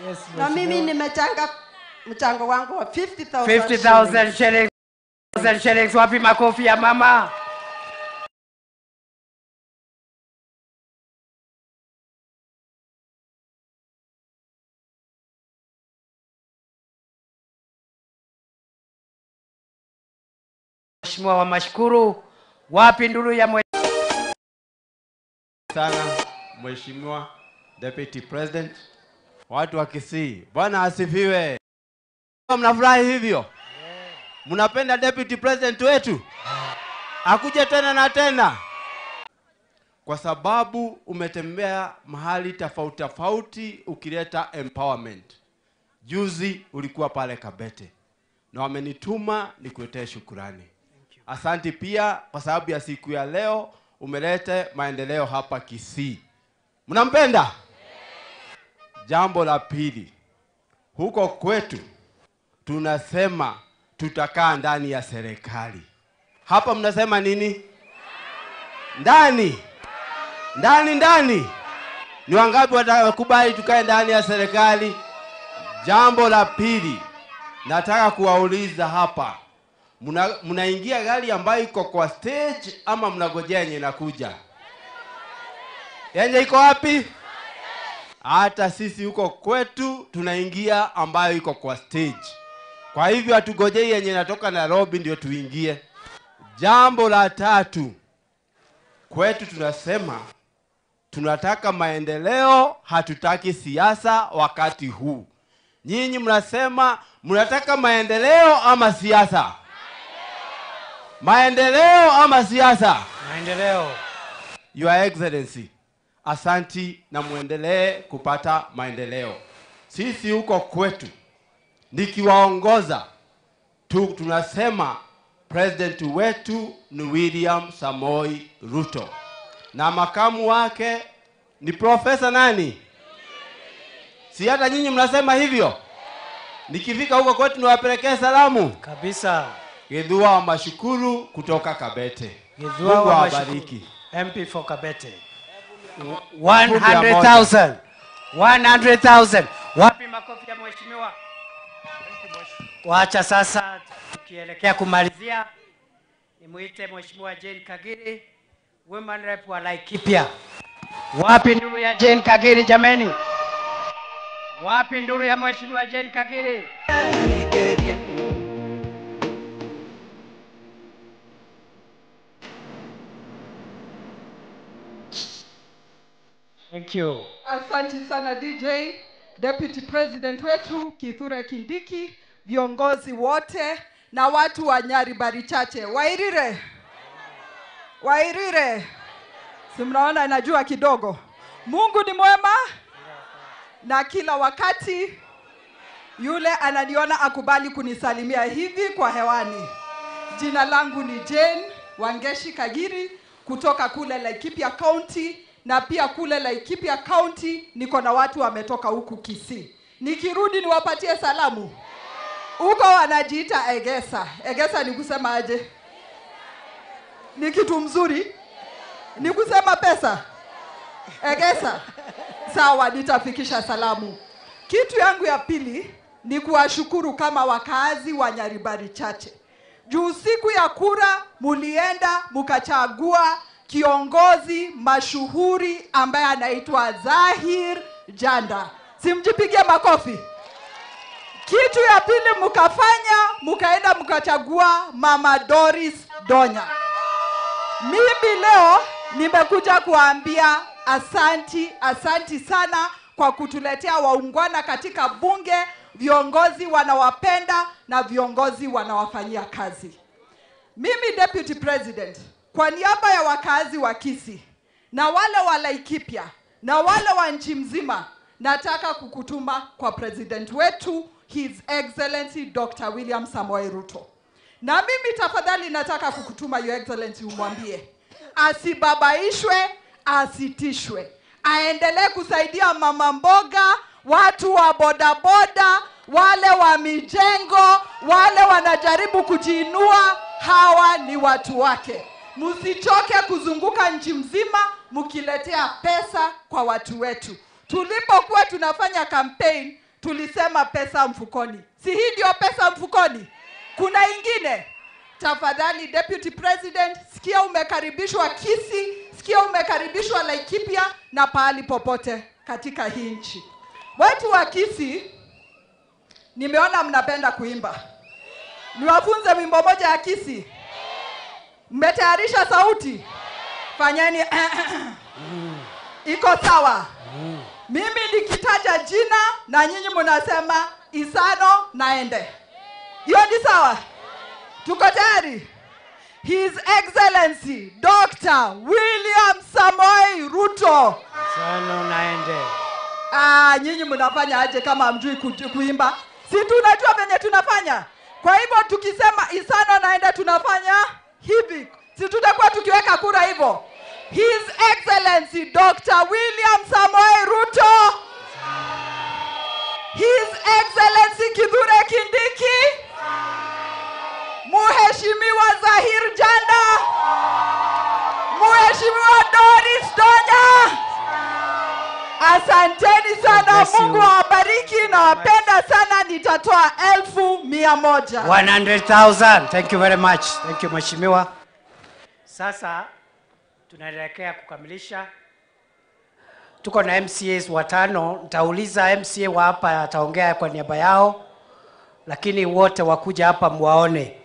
Yes, na mimi nimechanga mchango wangu wa 50,000 50,000 shillings. 50,000 shillings. Wapi makofi ya mama? Mheshimiwa wa Mashukuru, wapi nduru ya mwe... sana Mheshimiwa Deputy President, watu wa Kisii, Bwana asifiwe. Mnafurahi hivyo? Mnapenda Deputy President wetu? Akuje tena na tena. Kwa sababu umetembea mahali tofauti tofauti ukileta empowerment. Juzi ulikuwa pale Kabete na wamenituma nikuletee shukurani. Asante pia kwa sababu ya siku ya leo umelete maendeleo hapa Kisii. Mnampenda? Jambo la pili, huko kwetu tunasema tutakaa ndani ya serikali. Hapa mnasema nini? Ndani. Ndani ndani. Ni wangapi watakubali tukae ndani ya serikali? Jambo la pili, nataka kuwauliza hapa. Mnaingia gari ambayo iko kwa stage ama mnagojea yenye inakuja? Yenye iko wapi? Hata sisi huko kwetu tunaingia ambayo iko kwa stage. Kwa hivyo hatugojei yenye inatoka Nairobi ndio tuingie. Jambo la tatu, kwetu tunasema tunataka maendeleo, hatutaki siasa wakati huu. Nyinyi mnasema mnataka maendeleo ama siasa? Maendeleo ama siasa? Maendeleo. Your Excellency, asanti na muendelee kupata maendeleo. Sisi huko kwetu nikiwaongoza tunasema president wetu ni William Samoei Ruto na makamu wake ni profesa nani? Si hata nyinyi mnasema hivyo? Nikifika huko kwetu niwapelekee salamu kabisa. Githua wa Mashukuru kutoka Kabete. Githua Mungu wa awabariki. MP for Kabete. 100,000. 100,000. Wapi makofi ya mheshimiwa? Wacha sasa tukielekea kumalizia nimuite Mheshimiwa Jane Kagiri, Women Rep wa Laikipia. Wapi nduru ya Jane Kagiri jameni? Wapi nduru ya Mheshimiwa Jane Kagiri? Thank you. Asante sana DJ, Deputy President wetu Kithure Kindiki, viongozi wote na watu wa Nyaribari Chache. Wairire. Wairire. Si mnaona najua kidogo. Mungu ni mwema na kila wakati. Yule ananiona akubali kunisalimia hivi kwa hewani. Jina langu ni Jane Wangeshi Kagiri kutoka kule Laikipia County, na pia kule Laikipia County niko na watu wametoka huku Kisii. Nikirudi niwapatie salamu. Huko wanajiita Egesa. Egesa ni kusema aje? Ni kitu mzuri? Ni kusema pesa? Egesa. Sawa, nitafikisha salamu. Kitu yangu ya pili ni kuwashukuru kama wakazi wa Nyaribari Chache. Juu siku ya kura mulienda mukachagua kiongozi mashuhuri ambaye anaitwa Zahir Janda. Simjipigie makofi. Kitu ya pili mukafanya, mukaenda mukachagua Mama Doris Donya. Mimi leo nimekuja kuambia asanti, asanti sana kwa kutuletea waungwana katika bunge, viongozi wanawapenda na viongozi wanawafanyia kazi. Mimi Deputy President, kwa niaba ya wakazi wa Kisii na wale wa Laikipia na wale wa nchi mzima, nataka kukutuma kwa president wetu His Excellency Dr. William Samoei Ruto. Na mimi tafadhali nataka kukutuma Your Excellency umwambie asibabaishwe, asitishwe, aendelee kusaidia mama mboga, watu wa bodaboda, wale wa mijengo, wale wanajaribu kujiinua. Hawa ni watu wake. Msichoke kuzunguka nchi mzima mkiletea pesa kwa watu wetu. Tulipokuwa tunafanya campaign, Tulisema pesa mfukoni. Si hii ndio pesa mfukoni? Kuna ingine? Tafadhali Deputy President, sikia umekaribishwa Kisii, sikia umekaribishwa Laikipia na pahali popote katika hii nchi. Watu wa Kisii, nimeona mnapenda kuimba. Niwafunze wimbo moja ya Kisii. Mmetayarisha sauti? Fanyeni iko sawa. Mimi nikitaja jina na nyinyi mnasema Isano naende. Hiyo ni sawa? Tuko tayari? His Excellency Dr. William Samoei Ruto. Isano naende. Nyinyi mnafanya aje kama hamjui kuimba? Si tunajua venye tunafanya. Kwa hivyo tukisema Isano naende tunafanya hivi. Si tutakuwa tukiweka kura hivyo. His Excellency Dr. William Samoei Ruto. His Excellency Kithure Kindiki. Mheshimiwa Zahir Janda. Mheshimiwa Doris Donya. Asanteni sana, Mungu awabariki na wapenda sana. Nitatoa 100,000. 100,000. Thank you very much. Thank you Mheshimiwa. Sasa tunaelekea kukamilisha. Tuko na MCAs watano. Nitauliza MCA wa hapa ataongea kwa niaba yao, lakini wote wakuja hapa muwaone.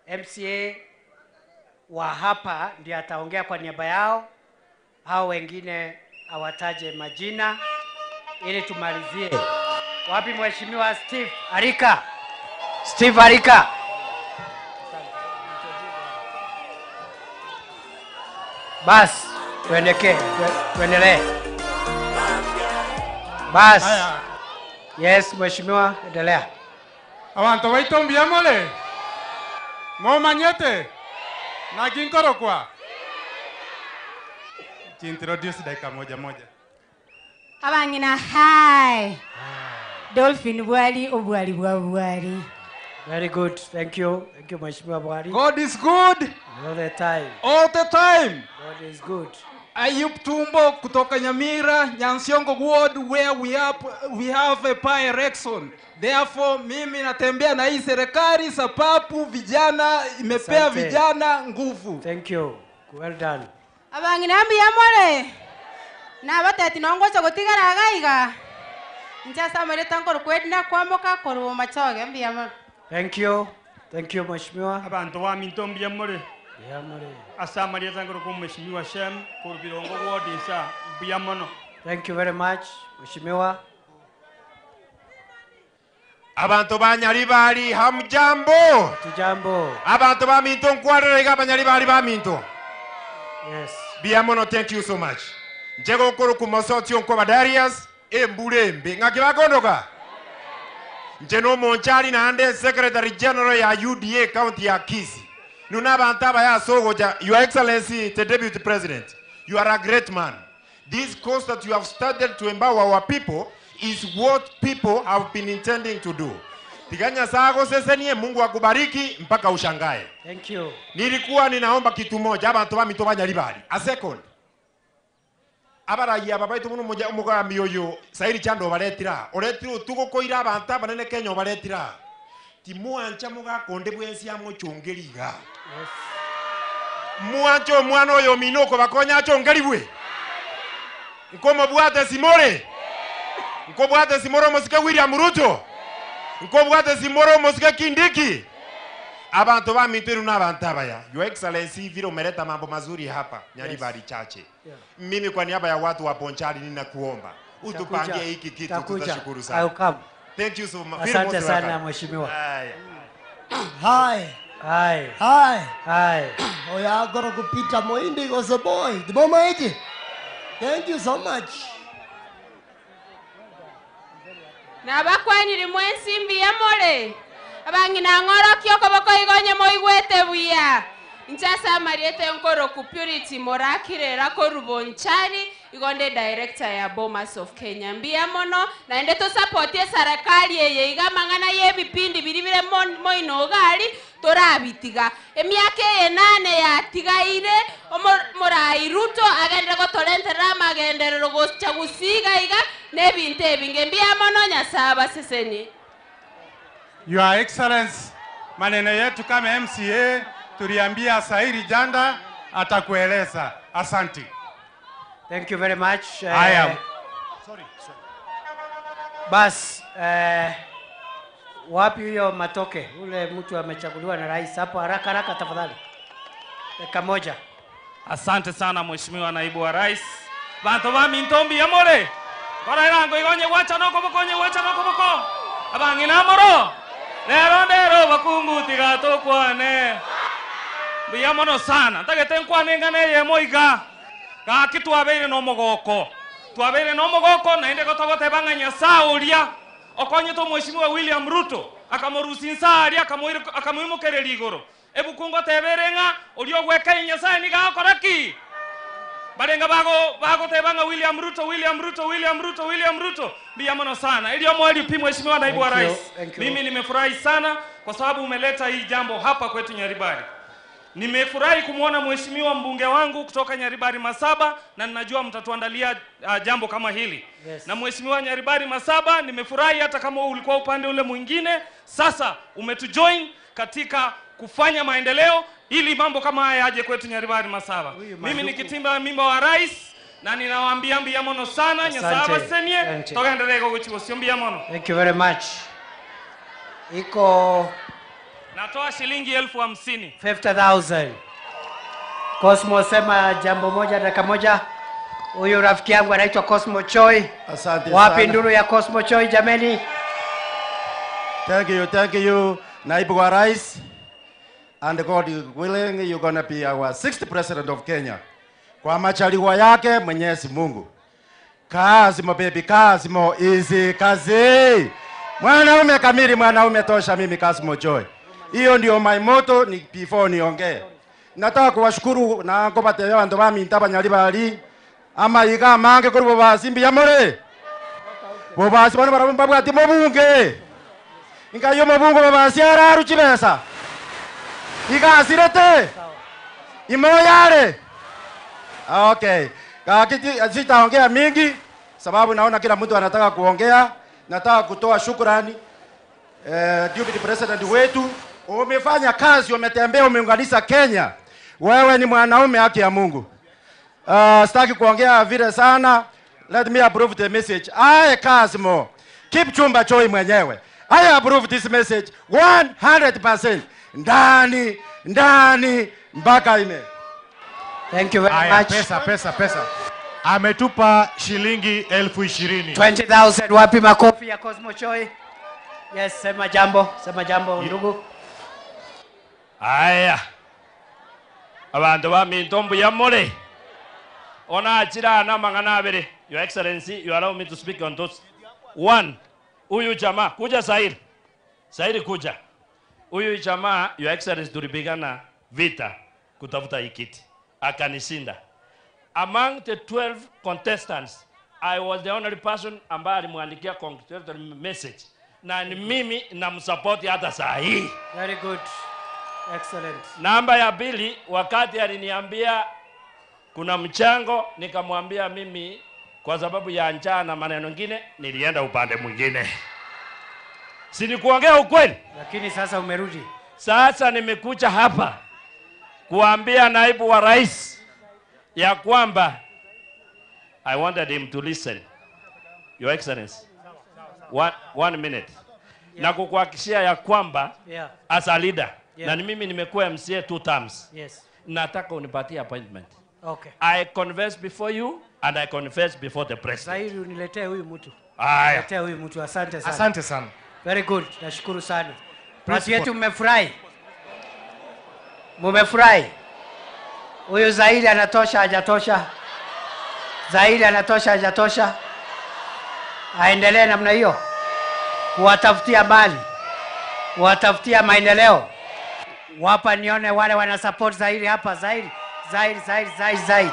MCA wa hapa ndiye ataongea kwa niaba yao, hao wengine awataje majina ili tumalizie. Wapi Mheshimiwa Steve Arika? Steve Arika. Bas, tuendelee. Bas. Yes, Mheshimiwa, endelea. Abantu baitombia mole. Momanyete. Na ginkorokwa. Introduce dakika moja moja. Abangina hi. Dolphin bwali obwali bwali. Very good. Thank you. Thank you Mheshimiwa Bwali. God is good all the time. All the time. God is good. Ayub Tumbo kutoka Nyamira, Nyansiongo Ward, where we have a by-election. Therefore, mimi natembea na hii serikali sababu vijana imepea vijana nguvu. Thank you. Well done. Abangina mbiyamore. Na batati nongoza gotigara gaiga. Nchasa mareta ngoro kwedina kwamoka koru machoge mbiyamore. Thank you. Thank you Mheshimiwa. Abantu wa minto mbiyamore. Mbiyamore. Asa mareta ngoro kwa Mheshimiwa Shem koru birongo ward isa mbiyamono. Thank you very much Mheshimiwa. Abantu ba Nyaribari hamjambo. Tujambo. Abantu ba minto nkwarere ga Banyaribari ba minto. Yes. Biamono, thank you so much. Njego koro kumosoti onko Darius emburembe ngakibakondoka. Njeno Monchari na ande Secretary General ya UDA County ya Kisii. Nuna bantaba ya sogoja, Your Excellency the Deputy President, you are a great man. This cause that you have started to empower our people is what people have been intending to do. Tiganya sago sesenie, Mungu akubariki mpaka ushangae. Thank you. Nilikuwa ninaomba kitu moja, abantu ba mitoba Nyaribari. A second. Abarayi ababaitu muno moja umuga mioyo sairi chando baretira. Oretira utugo koira abantu abanene Kenya baretira. Timuancha mugakonde bwensi amuchongeriga. Yes. Muancho mwana oyo minoko bakonya achongeribwe. Nkomo bwate simore. Nko bwate simore mosike William Ruto. Nko bwate simore mosike Kindiki. Abantu ba miteru na abantu abaya. Your Excellency vile umeleta mambo mazuri hapa Nyaribari chache. Yeah. Mimi kwa niaba ya watu wa Bonchari ninakuomba utupangie hiki kitu, tutashukuru sana. I'll come. Thank you so much. Asante sana mheshimiwa. Hi. Hi. Hi. Hi. Oya goro kupita moindi gozo boy. Diboma eje. Thank you so much. Na bakwanire mwensi mbiyamore. Abangina ngoro kyoko boko igonye moigwete buya. Nchasa mariete nkoro ku Purity Morakire rako Rubonchari igonde director ya Bomas of Kenya. Mbiya mono naende to support serikali eye iga mangana ye bipindi biribire moino gari torabitiga. Emiaka enane yatigaire Morai Ruto agendere gotorentera magenderero gocha gusiga iga N'ebintu ebinge mbya mono Nyasaye abaseseni. Your Excellency, maneno yetu kama MCA tuliambia Sairi Janda atakueleza. Asante. Thank you very much. I am. Sorry, sorry. Bas, wapi huyo Matoke? Ule mtu amechaguliwa na rais hapo, haraka haraka tafadhali. Dakika moja. Asante sana Mheshimiwa Naibu wa Rais. Bantu ba mintombi yamore. Kora irango igonye wacha no koboko nye wacha no koboko. Abangina moro. Lero ndero bakungu tigato kwane. Biyamono sana. Tagete nkwane ngane ye moiga. Gaki twabeire no mogoko. Twabeire no mogoko na inde gotogote banga Nyasaye uria. Okonye to Mheshimiwa William Ruto akamorusi nsari akamuimukereria igoro. Ebukungo teberenga urio gweka Nyasaye nigakora ki. Barenga bago tebanga William Ruto William Ruto William Ruto William Ruto. Biyamono sana. Ilio mwali pi Mheshimiwa Naibu wa Rais. Mimi nimefurahi sana kwa sababu umeleta hii jambo hapa kwetu Nyaribari. Nimefurahi kumuona mheshimiwa mbunge wangu kutoka Nyaribari Masaba na ninajua mtatuandalia jambo kama hili. Yes. Na mheshimiwa Nyaribari Masaba, nimefurahi hata kama ulikuwa upande ule mwingine, sasa umetujoin katika kufanya maendeleo ili mambo kama haya yaje kwetu Nyaribari Masaba. Mimi nikitimba mimba wa rais na ninawaambia mbia mono sana Nyasaye abasenie togendelee gochiwo mbia mono. Thank you very much. Iko natoa shilingi 50,000. 50,000. Cosmo, sema jambo moja dakika moja. Huyu rafiki yangu anaitwa Cosmo Choi. Asante. Wapi nduru ya Cosmo Choi jameni? Thank you, thank you Naibu wa Rais. And God willing, you're gonna be our 6th president of Kenya. Kwa majaliwa yake Mwenyezi Mungu. Kazi mo baby, kazi mo easy kazi. Mwanaume kamili, mwanaume tosha, mimi Cosmo Choi. Hiyo ndio my motto ni before niongee. Nataka kuwashukuru na ngobate bantu ba minta Nyaribari ama iga mange kuri bobasi mbiyamore. Bobasi bano barabumba bwati mobunge. Ingayo mobunge bobasi araru chibesa. Iga asirete. Imoyare. Okay. Kakiti sitaongea mingi sababu naona kila mtu anataka kuongea. Nataka kutoa shukrani. Deputy President wetu, umefanya kazi, umetembea, umeunganisha Kenya. Wewe ni mwanaume, haki ya Mungu. Sitaki kuongea vile sana. Let me approve the message. I Cosmo Kipchumba Choi mwenyewe. I approve this message 100%. Ndani ndani mpaka ime. Thank you very much. Pesa pesa pesa. Ametupa shilingi 20,000. 20,000. Wapi makofi ya Cosmo Choi? Yes, sema jambo ndugu. Aya. Abantu ba mintombo ya more. Ona achira na mangana abere. Your Excellency, you allow me to speak on those. One, huyu jamaa kuja Sairi. Sairi kuja. Huyu jamaa, Your Excellency, tulipigana vita kutafuta ikiti. Akanishinda. Among the 12 contestants, I was the only person ambaye alimwandikia congratulatory message. Na ni mimi namsupport hata saa hii. Very good. Excellent. Namba ya pili, wakati aliniambia kuna mchango, nikamwambia mimi kwa sababu ya njaa na maneno mengine nilienda upande mwingine. Si nikuongea ukweli? Lakini sasa umerudi. Sasa nimekuja hapa kuambia naibu wa rais ya kwamba I wanted him to listen. Your Excellency. One minute. Yeah. Na kukuhakikishia ya kwamba yeah, as a leader, yeah, na mimi nimekuwa MCA 2 terms. Yes. Nataka unipatie appointment. Okay. I confess before you and I confess before the president. Zairi uniletee huyu mtu. Aya. Niletee huyu mtu. Asante sana. Asante sana. Very good. Nashukuru sana. Watu yetu mmefurahi? Mmefurahi? Huyu Zairi anatosha hajatosha? Zairi anatosha hajatosha? Aendelee namna hiyo, kuwatafutia mali, kuwatafutia maendeleo. Wapa nione wale wana support Zairi hapa. Zairi, Zairi, Zairi, Zairi, Zairi.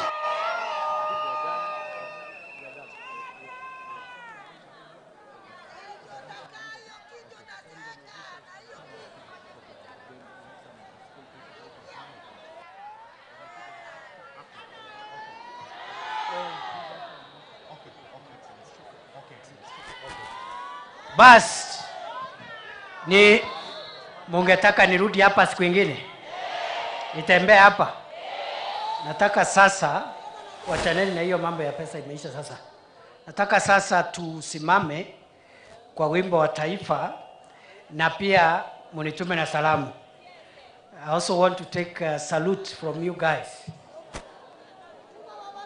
Bas, ni mungetaka nirudi hapa siku ingine? Nitembee hapa? Nataka sasa, wachaneni na hiyo mambo ya pesa imeisha sasa. Nataka sasa tusimame kwa wimbo wa taifa na pia munitume na salamu. I also want to take a salute from you guys.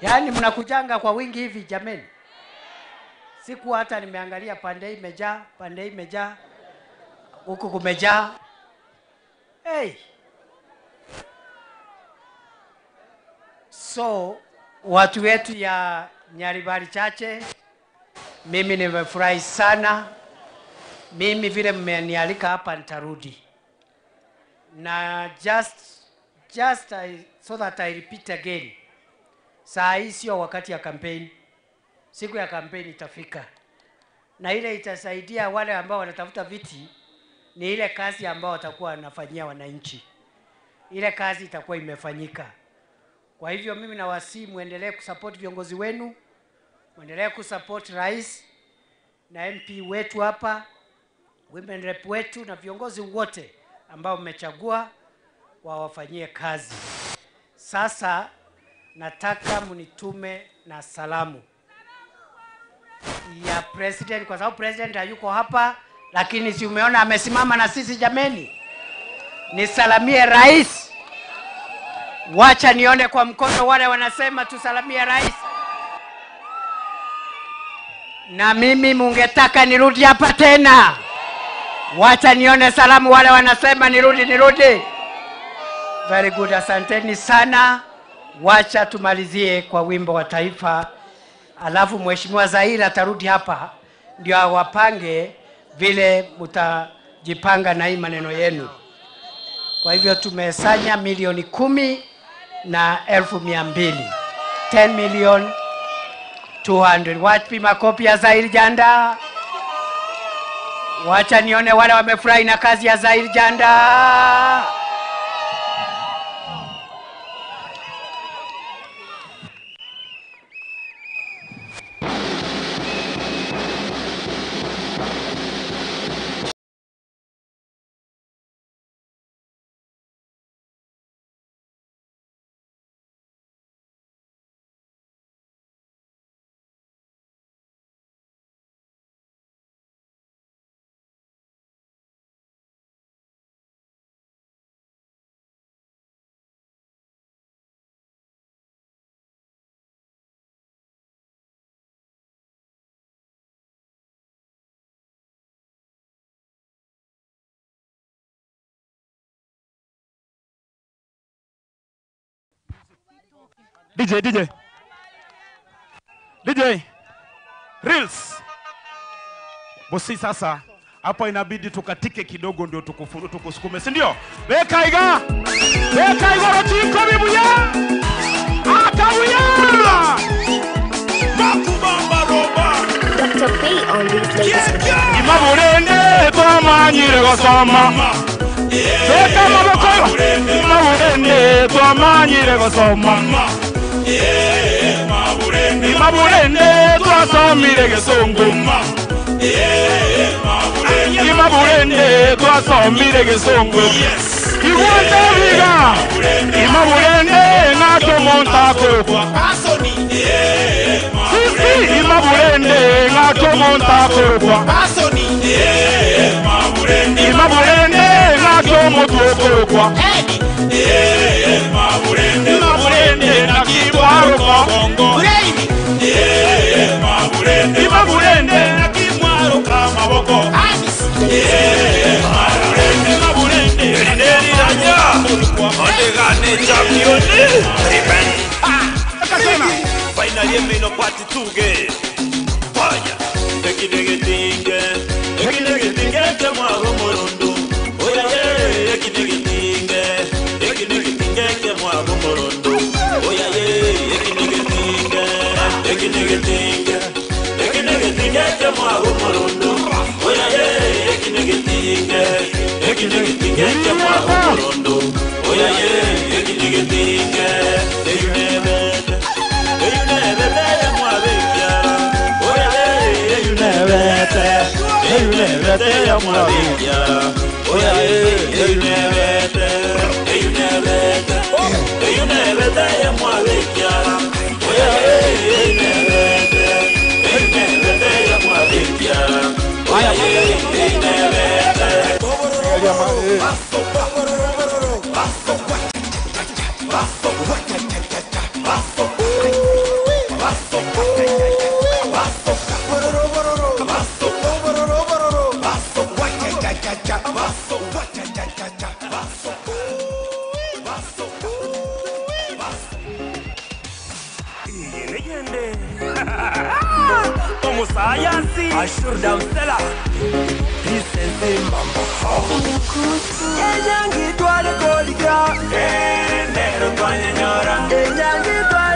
Yaani mnakujanga kwa wingi hivi jameni. Siku hata nimeangalia pande imejaa, pande imejaa, huku kumejaa. Hey. So watu wetu ya Nyaribari Chache, mimi nimefurahi sana. Mimi vile mmenialika hapa nitarudi. Na just so that I repeat again. Saa hii sio wakati ya campaign. Siku ya campaign itafika. Na ile itasaidia wale ambao wanatafuta viti ni ile kazi ambao watakuwa wanafanyia wananchi. Ile kazi itakuwa imefanyika. Kwa hivyo mimi nawasihi muendelee kusupport viongozi wenu, muendelee kusupport rais na MP wetu hapa, women rep wetu na viongozi wote ambao mmechagua wawafanyie kazi. Sasa nataka mnitume na salamu ya president, kwa sababu president hayuko hapa, lakini si umeona amesimama na sisi jameni. Nisalamie rais. Wacha nione kwa mkono wale wanasema tusalamie rais. Na mimi mungetaka nirudi hapa tena. Wacha nione salamu wale wanasema nirudi, nirudi. Very good, asanteni sana. Wacha tumalizie kwa wimbo wa taifa. Alafu Mheshimiwa Zaira atarudi hapa ndio awapange vile mtajipanga na hii maneno yenu. Kwa hivyo tumesanya 10,200,000. 10,200,000. Wapi makopi ya Zair Janda? Wacha nione wale wamefurahi na kazi ya Zair Janda. DJ, DJ. DJ. Reels. Bosi sasa, hapa inabidi tukatike kidogo ndio tukusukume, si ndio? Weka iga. Weka iga rotiko bibuya. Akabuya. Makubamba roba. Dr. B on these latest. Imamurende twamanyire gosoma. Weka maboko. Imamurende twamanyire gosoma. Imamurende twasomire gesongo. Imamurende twasomire gesongo. Igwete biga. Imamurende ngatomonta kokwa. Sisi imamurende ngatomonta kokwa. Imamurende ngatomoto kokwa. Imamurende nakimwaro kongo. Imamurende nakimwaro kamaboko. Imamurende ndeliranya. Odegane champion. Finally mino party tuge. Fire. Degi degi tinge. Degi degi tinge kemwaro morondo. Oya ye degi degi tinge. Degi degi tinge kemwaro morondo. Oya ye degi degi tinge. Degi degi tinge. Degi degi tinge kemwaro morondo. Oya ye degi degi tinge. Degi degi tinge kemwaro morondo. Oya ye degi degi tinge. Eyunebete ya mwabikia oya eyunebete eyunebete eyunebete ya mwabikia oya eyunebete eyunebete ya mwabikia oya eyunebete. Sayansi Ashur Damsela Lisense mambo Enyangi twale kolika Nero twanye nyora Enyangi twale